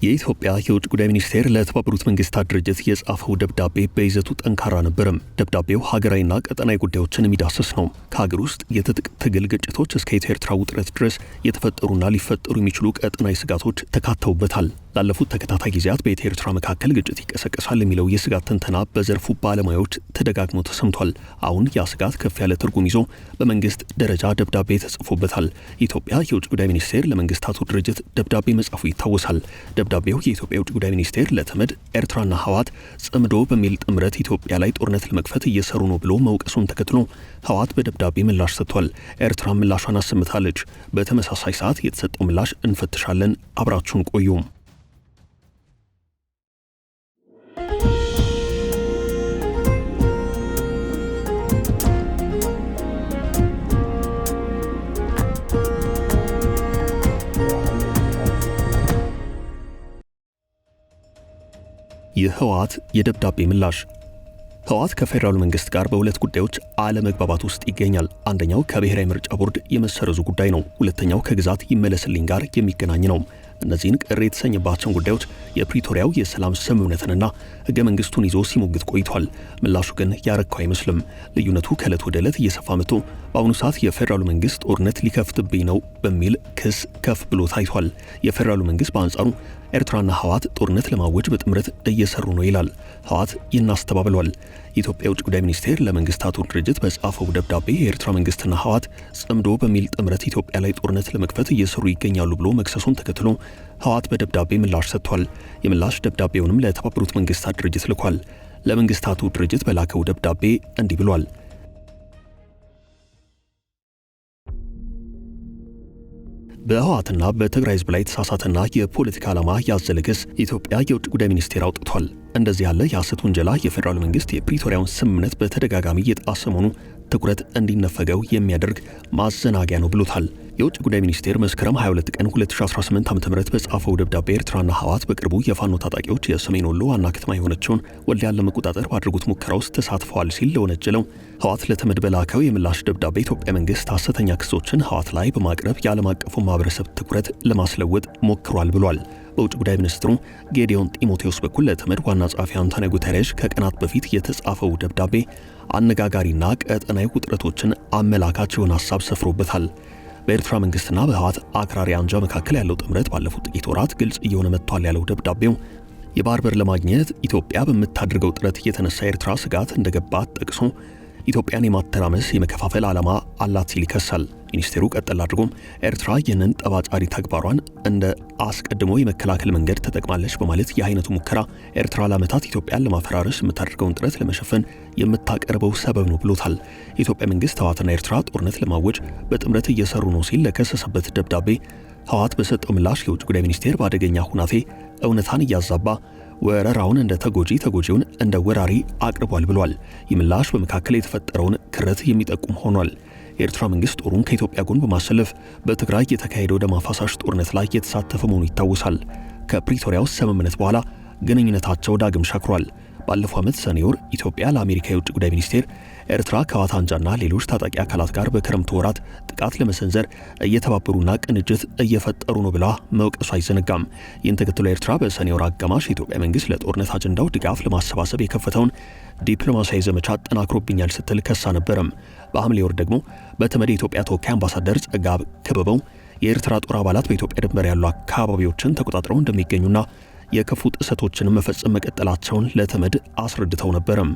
የኢትዮጵያ የውጭ ጉዳይ ሚኒስቴር ለተባበሩት መንግስታት ድርጅት የጻፈው ደብዳቤ በይዘቱ ጠንካራ ነበርም። ደብዳቤው ሀገራዊና ቀጠናዊ ጉዳዮችን የሚዳስስ ነው። ከሀገር ውስጥ የትጥቅ ትግል ግጭቶች እስከ ኢትዮ ኤርትራ ውጥረት ድረስ የተፈጠሩና ሊፈጠሩ የሚችሉ ቀጠናዊ ስጋቶች ተካተውበታል። ላለፉት ተከታታይ ጊዜያት በኢትዮ ኤርትራ መካከል ግጭት ይቀሰቀሳል የሚለው የስጋት ትንተና በዘርፉ ባለሙያዎች ተደጋግሞ ተሰምቷል። አሁን ያ ስጋት ከፍ ያለ ትርጉም ይዞ በመንግስት ደረጃ ደብዳቤ ተጽፎበታል። የኢትዮጵያ የውጭ ጉዳይ ሚኒስቴር ለመንግስታቱ ድርጅት ደብዳቤ መጻፉ ይታወሳል። ደብዳቤው የኢትዮጵያ የውጭ ጉዳይ ሚኒስቴር ለተመድ ኤርትራና ህወሓት ጽምዶ በሚል ጥምረት ኢትዮጵያ ላይ ጦርነት ለመክፈት እየሰሩ ነው ብሎ መውቀሱን ተከትሎ ህወሓት በደብዳቤ ምላሽ ሰጥቷል። ኤርትራ ምላሿን አሰምታለች። በተመሳሳይ ሰዓት የተሰጠው ምላሽ እንፈትሻለን። አብራችሁን ቆዩ። የህወሓት የደብዳቤ ምላሽ። ህወሓት ከፌዴራሉ መንግስት ጋር በሁለት ጉዳዮች አለመግባባት ውስጥ ይገኛል። አንደኛው ከብሔራዊ ምርጫ ቦርድ የመሰረዙ ጉዳይ ነው። ሁለተኛው ከግዛት ይመለስልኝ ጋር የሚገናኝ ነው። እነዚህን ቅር የተሰኘባቸውን ጉዳዮች የፕሪቶሪያው የሰላም ስምምነትንና ህገ መንግስቱን ይዞ ሲሞግት ቆይቷል። ምላሹ ግን ያረካው አይመስልም። ልዩነቱ ከዕለት ወደ ዕለት እየሰፋ መጥቶ በአሁኑ ሰዓት የፌዴራሉ መንግስት ጦርነት ሊከፍትብኝ ነው በሚል ክስ ከፍ ብሎ ታይቷል። የፌዴራሉ መንግስት በአንጻሩ ኤርትራና ህወሓት ጦርነት ለማወጅ በጥምረት እየሰሩ ነው ይላል። ህወሓት ይህን አስተባብሏል። የኢትዮጵያ የውጭ ጉዳይ ሚኒስቴር ለመንግስታቱ ድርጅት በጻፈው ደብዳቤ የኤርትራ መንግስትና ህወሓት ጽምዶ በሚል ጥምረት ኢትዮጵያ ላይ ጦርነት ለመክፈት እየሰሩ ይገኛሉ ብሎ መክሰሱን ተከትሎ ህወሓት በደብዳቤ ምላሽ ሰጥቷል። የምላሽ ደብዳቤውንም ለተባበሩት መንግስታት ድርጅት ልኳል። ለመንግስታቱ ድርጅት በላከው ደብዳቤ እንዲህ ብሏል። በህወሓትና በትግራይ ህዝብ ላይ የተሳሳተና የፖለቲካ ዓላማ ያዘለ ክስ የኢትዮጵያ የውጭ ጉዳይ ሚኒስቴር አውጥቷል። እንደዚህ ያለ የሐሰት ውንጀላ የፌዴራሉ መንግስት የፕሪቶሪያውን ስምምነት በተደጋጋሚ የጣሰ መሆኑ ትኩረት እንዲነፈገው የሚያደርግ ማዘናጊያ ነው ብሎታል። የውጭ ጉዳይ ሚኒስቴር መስከረም 22 ቀን 2018 ዓ.ም በጻፈው ደብዳቤ ኤርትራና ህወሓት በቅርቡ የፋኖ ታጣቂዎች የሰሜን ወሎ ዋና ከተማ የሆነችውን ወልዲያን ለመቆጣጠር ባደረጉት ሙከራ ውስጥ ተሳትፈዋል ሲል ለወነጀለው ህወሓት ለተመድ በላከው የምላሽ ደብዳቤ ኢትዮጵያ መንግስት ሐሰተኛ ክሶችን ህወሓት ላይ በማቅረብ የዓለም አቀፉ ማህበረሰብ ትኩረት ለማስለወጥ ሞክሯል ብሏል። በውጭ ጉዳይ ሚኒስትሩ ጌዲዮን ጢሞቴዎስ በኩል ለተመድ ዋና ጸሐፊ አንቶኒዮ ጉተሬሽ ከቀናት በፊት የተጻፈው ደብዳቤ አነጋጋሪና ቀጠናዊ ውጥረቶችን አመላካች የሆነ ሀሳብ ሰፍሮበታል። በኤርትራ መንግስትና በህወሓት አክራሪ አንጃ መካከል ያለው ጥምረት ባለፉት ጥቂት ወራት ግልጽ እየሆነ መጥቷል ያለው ደብዳቤው የባህር በር ለማግኘት ኢትዮጵያ በምታደርገው ጥረት የተነሳ ኤርትራ ስጋት እንደገባት ጠቅሶ ኢትዮጵያን የማተራመስ የመከፋፈል ዓላማ አላት ሲል ይከሳል። ሚኒስቴሩ ቀጠል አድርጎም ኤርትራ ይህንን ጠባጫሪ ተግባሯን እንደ አስቀድሞ የመከላከል መንገድ ተጠቅማለች በማለት የአይነቱ ሙከራ ኤርትራ ለዓመታት ኢትዮጵያን ለማፈራረስ የምታደርገውን ጥረት ለመሸፈን የምታቀርበው ሰበብ ነው ብሎታል። የኢትዮጵያ መንግስት ህወሓትና ኤርትራ ጦርነት ለማወጅ በጥምረት እየሰሩ ነው ሲል ለከሰሰበት ደብዳቤ ህወሓት በሰጠው ምላሽ የውጭ ጉዳይ ሚኒስቴር በአደገኛ ሁናቴ እውነታን እያዛባ ወረራውን እንደ ተጎጂ ተጎጂውን እንደ ወራሪ አቅርቧል ብሏል። ይህ ምላሽ በመካከል የተፈጠረውን ክረት የሚጠቁም ሆኗል። የኤርትራ መንግስት ጦሩን ከኢትዮጵያ ጎን በማሰለፍ በትግራይ የተካሄደው ደም አፋሳሽ ጦርነት ላይ የተሳተፈ መሆኑ ይታወሳል። ከፕሪቶሪያው ስምምነት በኋላ ግንኙነታቸው ዳግም ሻክሯል። ባለፈው ዓመት ሰኔ ወር ኢትዮጵያ ለአሜሪካ የውጭ ጉዳይ ሚኒስቴር ኤርትራ ከህወሓት አንጃና ሌሎች ታጣቂ አካላት ጋር በክረምቱ ወራት ጥቃት ለመሰንዘር እየተባበሩና ቅንጅት እየፈጠሩ ነው ብላ መውቀሱ አይዘነጋም። ይህን ተከትሎ ኤርትራ በሰኔ ወር አጋማሽ የኢትዮጵያ መንግስት ለጦርነት አጀንዳው ድጋፍ ለማሰባሰብ የከፈተውን ዲፕሎማሲያዊ ዘመቻ አጠናክሮብኛል ስትል ከሳ ነበረም። በሐምሌ ወር ደግሞ በተመድ የኢትዮጵያ ተወካይ አምባሳደር ጸጋብ ክበበው የኤርትራ ጦር አባላት በኢትዮጵያ ድንበር ያሉ አካባቢዎችን ተቆጣጥረው እንደሚገኙና የከፉ ጥሰቶችን መፈጸም መቀጠላቸውን ለተመድ አስረድተው ነበረም።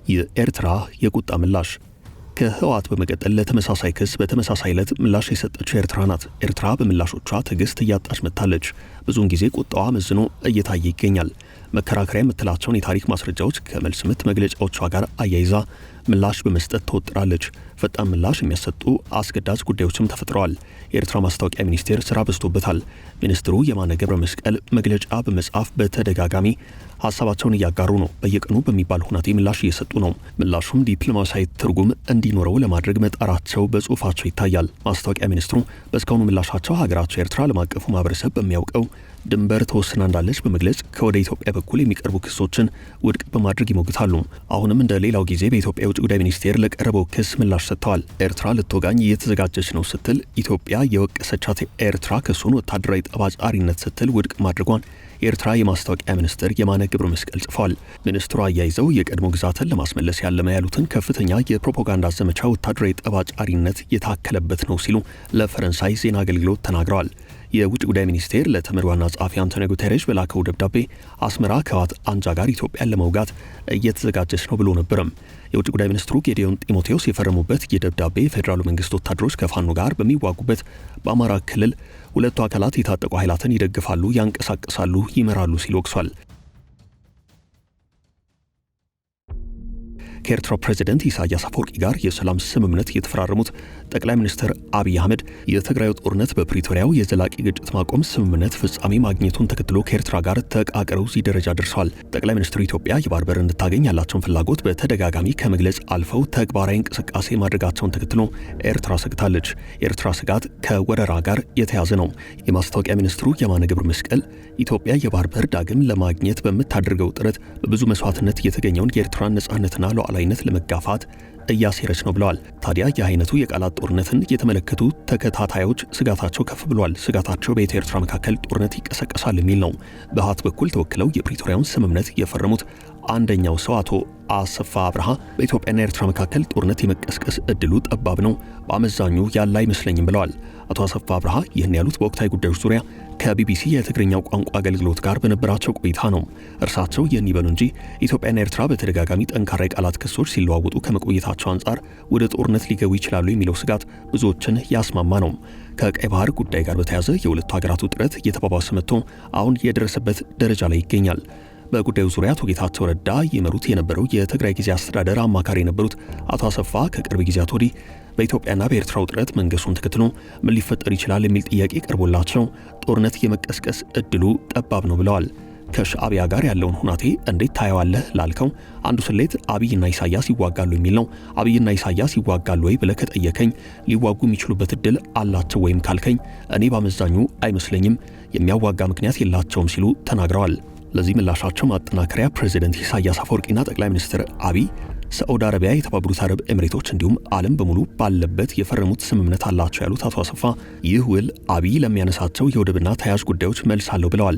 የኤርትራ የቁጣ ምላሽ። ከህወሓት በመቀጠል ለተመሳሳይ ክስ በተመሳሳይ ዕለት ምላሽ የሰጠችው ኤርትራ ናት። ኤርትራ በምላሾቿ ትዕግስት እያጣች መጥታለች። ብዙውን ጊዜ ቁጣዋ መዝኖ እየታየ ይገኛል። መከራከሪያ የምትላቸውን የታሪክ ማስረጃዎች ከመልስ ምት መግለጫዎቿ ጋር አያይዛ ምላሽ በመስጠት ተወጥራለች። ፈጣን ምላሽ የሚያሰጡ አስገዳጅ ጉዳዮችም ተፈጥረዋል። የኤርትራ ማስታወቂያ ሚኒስቴር ስራ በዝቶበታል። ሚኒስትሩ የማነ ገብረ መስቀል መግለጫ በመጻፍ በተደጋጋሚ ሀሳባቸውን እያጋሩ ነው። በየቀኑ በሚባል ሁናቴ ምላሽ እየሰጡ ነው። ምላሹም ዲፕሎማሲያዊ ትርጉም እንዲኖረው ለማድረግ መጣራቸው በጽሁፋቸው ይታያል። ማስታወቂያ ሚኒስትሩ በእስካሁኑ ምላሻቸው ሀገራቸው ኤርትራ ዓለም አቀፉ ማህበረሰብ በሚያውቀው ድንበር ተወስና እንዳለች በመግለጽ ከወደ ኢትዮጵያ በኩል የሚቀርቡ ክሶችን ውድቅ በማድረግ ይሞግታሉ። አሁንም እንደ ሌላው ጊዜ በኢትዮጵያ ለውጭ ጉዳይ ሚኒስቴር ለቀረበው ክስ ምላሽ ሰጥተዋል። ኤርትራ ልትወጋኝ እየተዘጋጀች ነው ስትል ኢትዮጵያ የወቀሰቻት ኤርትራ ክሱን ወታደራዊ ጠባጫሪነት ስትል ውድቅ ማድረጓን የኤርትራ የማስታወቂያ ሚኒስትር የማነ ገብረ መስቀል ጽፏል። ሚኒስትሩ አያይዘው የቀድሞ ግዛትን ለማስመለስ ያለመ ያሉትን ከፍተኛ የፕሮፓጋንዳ ዘመቻ ወታደራዊ ጠባጫሪነት የታከለበት ነው ሲሉ ለፈረንሳይ ዜና አገልግሎት ተናግረዋል። የውጭ ጉዳይ ሚኒስቴር ለተመድ ዋና ጸሐፊ አንቶኒዮ ጉተሬሽ በላከው ደብዳቤ አስመራ ከህወሓት አንጃ ጋር ኢትዮጵያን ለመውጋት እየተዘጋጀች ነው ብሎ ነበርም። የውጭ ጉዳይ ሚኒስትሩ ጌዲዮን ጢሞቴዎስ የፈረሙበት የደብዳቤ የፌዴራሉ መንግስት ወታደሮች ከፋኖ ጋር በሚዋጉበት በአማራ ክልል ሁለቱ አካላት የታጠቁ ኃይላትን ይደግፋሉ፣ ያንቀሳቅሳሉ፣ ይመራሉ ሲል ወቅሷል። ከኤርትራው ፕሬዝደንት ኢሳያስ አፈወርቂ ጋር የሰላም ስምምነት የተፈራረሙት ጠቅላይ ሚኒስትር አብይ አህመድ የትግራዩ ጦርነት በፕሪቶሪያው የዘላቂ ግጭት ማቆም ስምምነት ፍጻሜ ማግኘቱን ተከትሎ ከኤርትራ ጋር ተቃቅረው እዚህ ደረጃ ደርሰዋል። ጠቅላይ ሚኒስትሩ ኢትዮጵያ የባህር በር እንድታገኝ ያላቸውን ፍላጎት በተደጋጋሚ ከመግለጽ አልፈው ተግባራዊ እንቅስቃሴ ማድረጋቸውን ተከትሎ ኤርትራ ሰግታለች። የኤርትራ ስጋት ከወረራ ጋር የተያዘ ነው። የማስታወቂያ ሚኒስትሩ የማነ ገብረ መስቀል ኢትዮጵያ የባህር በር ዳግም ለማግኘት በምታደርገው ጥረት በብዙ መስዋዕትነት የተገኘውን የኤርትራን ነጻነትና ሉዓላዊነት ለመጋፋት እያሴረች ነው ብለዋል። ታዲያ የአይነቱ የቃላት ጦርነትን የተመለከቱ ተከታታዮች ስጋታቸው ከፍ ብሏል። ስጋታቸው በኢትዮ ኤርትራ መካከል ጦርነት ይቀሰቀሳል የሚል ነው። በህወሓት በኩል ተወክለው የፕሪቶሪያውን ስምምነት የፈረሙት አንደኛው ሰው አቶ አሰፋ አብርሃ በኢትዮጵያና ኤርትራ መካከል ጦርነት የመቀስቀስ እድሉ ጠባብ ነው፣ በአመዛኙ ያለ አይመስለኝም ብለዋል። አቶ አሰፋ አብርሃ ይህን ያሉት በወቅታዊ ጉዳዮች ዙሪያ ከቢቢሲ የትግርኛው ቋንቋ አገልግሎት ጋር በነበራቸው ቆይታ ነው። እርሳቸው ይህን ይበሉ እንጂ ኢትዮጵያና ኤርትራ በተደጋጋሚ ጠንካራ የቃላት ክሶች ሲለዋወጡ ከመቆየታቸው አንጻር ወደ ጦርነት ሊገቡ ይችላሉ የሚለው ስጋት ብዙዎችን ያስማማ ነው። ከቀይ ባህር ጉዳይ ጋር በተያያዘ የሁለቱ ሀገራት ውጥረት እየተባባሰ መጥቶ አሁን የደረሰበት ደረጃ ላይ ይገኛል። በጉዳዩ ዙሪያ አቶ ጌታቸው ረዳ ይመሩት የነበረው የትግራይ ጊዜያዊ አስተዳደር አማካሪ የነበሩት አቶ አሰፋ ከቅርብ ጊዜያት ወዲህ በኢትዮጵያና በኤርትራ ውጥረት መንገሱን ተከትሎ ምን ሊፈጠር ይችላል የሚል ጥያቄ ቀርቦላቸው ጦርነት የመቀስቀስ እድሉ ጠባብ ነው ብለዋል። ከሻዕቢያ ጋር ያለውን ሁናቴ እንዴት ታየዋለህ ላልከው አንዱ ስሌት አብይና ኢሳያስ ይዋጋሉ የሚል ነው። አብይና ኢሳያስ ይዋጋሉ ወይ ብለህ ከጠየከኝ ሊዋጉ የሚችሉበት እድል አላቸው ወይም ካልከኝ እኔ በአመዛኙ አይመስለኝም፣ የሚያዋጋ ምክንያት የላቸውም ሲሉ ተናግረዋል። ለዚህ ምላሻቸው ማጠናከሪያ ፕሬዚደንት ኢሳያስ አፈወርቂና ጠቅላይ ሚኒስትር አብይ ሳዑዲ አረቢያ፣ የተባበሩት አረብ ኤምሬቶች እንዲሁም ዓለም በሙሉ ባለበት የፈረሙት ስምምነት አላቸው ያሉት አቶ አሰፋ ይህ ውል አብይ ለሚያነሳቸው የወደብና ተያያዥ ጉዳዮች መልስ አለው ብለዋል።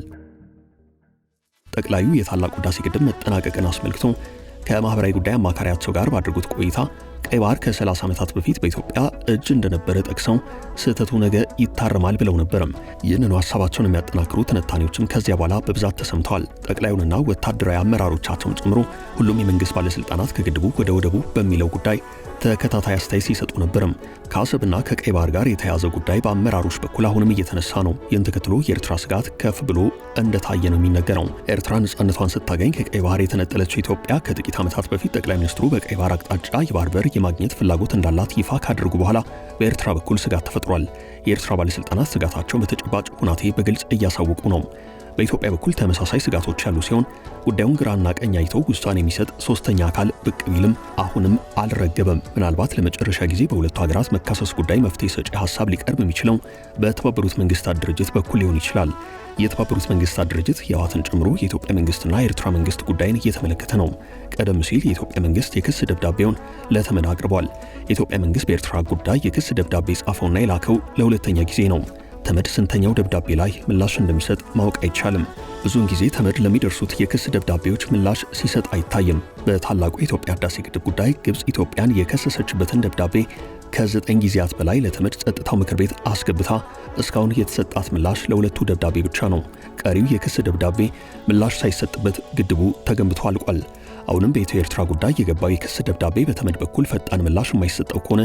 ጠቅላዩ የታላቁ ህዳሴ ግድብ መጠናቀቅን አስመልክቶ ከማህበራዊ ጉዳይ አማካሪያቸው ጋር ባደረጉት ቆይታ ቀይ ባህር ከ30 ዓመታት በፊት በኢትዮጵያ እጅ እንደነበረ ጠቅሰው ስህተቱ ነገ ይታረማል ብለው ነበርም። ይህንኑ ሀሳባቸውን የሚያጠናክሩ ትንታኔዎችም ከዚያ በኋላ በብዛት ተሰምተዋል። ጠቅላዩንና ወታደራዊ አመራሮቻቸውን ጨምሮ ሁሉም የመንግስት ባለስልጣናት ከግድቡ ወደ ወደቡ በሚለው ጉዳይ ተከታታይ አስተያየት ሲሰጡ ነበርም። ከአሰብና ከቀይ ባህር ጋር የተያያዘ ጉዳይ በአመራሮች በኩል አሁንም እየተነሳ ነው። ይህን ተከትሎ የኤርትራ ስጋት ከፍ ብሎ እንደታየ ነው የሚነገረው። ኤርትራ ነጻነቷን ስታገኝ ከቀይ ባህር የተነጠለችው ኢትዮጵያ ከጥቂት ዓመታት በፊት ጠቅላይ ሚኒስትሩ በቀይ ባህር አቅጣጫ የባህር በር የማግኘት ፍላጎት እንዳላት ይፋ ካደረጉ በኋላ በኤርትራ በኩል ስጋት ተፈጥሯል። የኤርትራ ባለስልጣናት ስጋታቸውን በተጨባጭ ሁናቴ በግልጽ እያሳወቁ ነው። በኢትዮጵያ በኩል ተመሳሳይ ስጋቶች ያሉ ሲሆን ጉዳዩን ግራና ቀኝ አይተው ውሳኔ የሚሰጥ ሶስተኛ አካል ብቅ ቢልም አሁንም አልረገበም። ምናልባት ለመጨረሻ ጊዜ በሁለቱ ሀገራት መካሰስ ጉዳይ መፍትሄ ሰጪ ሀሳብ ሊቀርብ የሚችለው በተባበሩት መንግስታት ድርጅት በኩል ሊሆን ይችላል። የተባበሩት መንግስታት ድርጅት የህወሓትን ጨምሮ የኢትዮጵያ መንግስትና የኤርትራ መንግስት ጉዳይን እየተመለከተ ነው። ቀደም ሲል የኢትዮጵያ መንግስት የክስ ደብዳቤውን ለተመድ አቅርቧል። የኢትዮጵያ መንግስት በኤርትራ ጉዳይ የክስ ደብዳቤ ጻፈውና የላከው ለሁለተኛ ጊዜ ነው። ተመድ ስንተኛው ደብዳቤ ላይ ምላሽ እንደሚሰጥ ማወቅ አይቻልም። ብዙውን ጊዜ ተመድ ለሚደርሱት የክስ ደብዳቤዎች ምላሽ ሲሰጥ አይታይም። በታላቁ የኢትዮጵያ ህዳሴ ግድብ ጉዳይ ግብጽ ኢትዮጵያን የከሰሰችበትን ደብዳቤ ከ9 ጊዜያት በላይ ለተመድ ጸጥታው ምክር ቤት አስገብታ እስካሁን የተሰጣት ምላሽ ለሁለቱ ደብዳቤ ብቻ ነው። ቀሪው የክስ ደብዳቤ ምላሽ ሳይሰጥበት ግድቡ ተገንብቶ አልቋል። አሁንም በኢትዮ ኤርትራ ጉዳይ የገባው የክስ ደብዳቤ በተመድ በኩል ፈጣን ምላሽ የማይሰጠው ከሆነ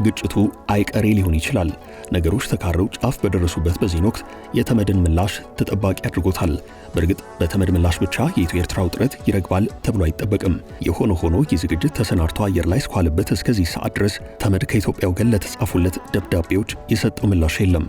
ግጭቱ አይቀሬ ሊሆን ይችላል። ነገሮች ተካረው ጫፍ በደረሱበት በዚህ ወቅት የተመድን ምላሽ ተጠባቂ አድርጎታል። በእርግጥ በተመድ ምላሽ ብቻ የኢትዮ ኤርትራ ውጥረት ይረግባል ተብሎ አይጠበቅም። የሆነ ሆኖ ይህ ዝግጅት ተሰናድቶ አየር ላይ እስኳለበት እስከዚህ ሰዓት ድረስ ተመድ ከኢትዮጵያ ወገን ለተጻፉለት ደብዳቤዎች የሰጠው ምላሽ የለም።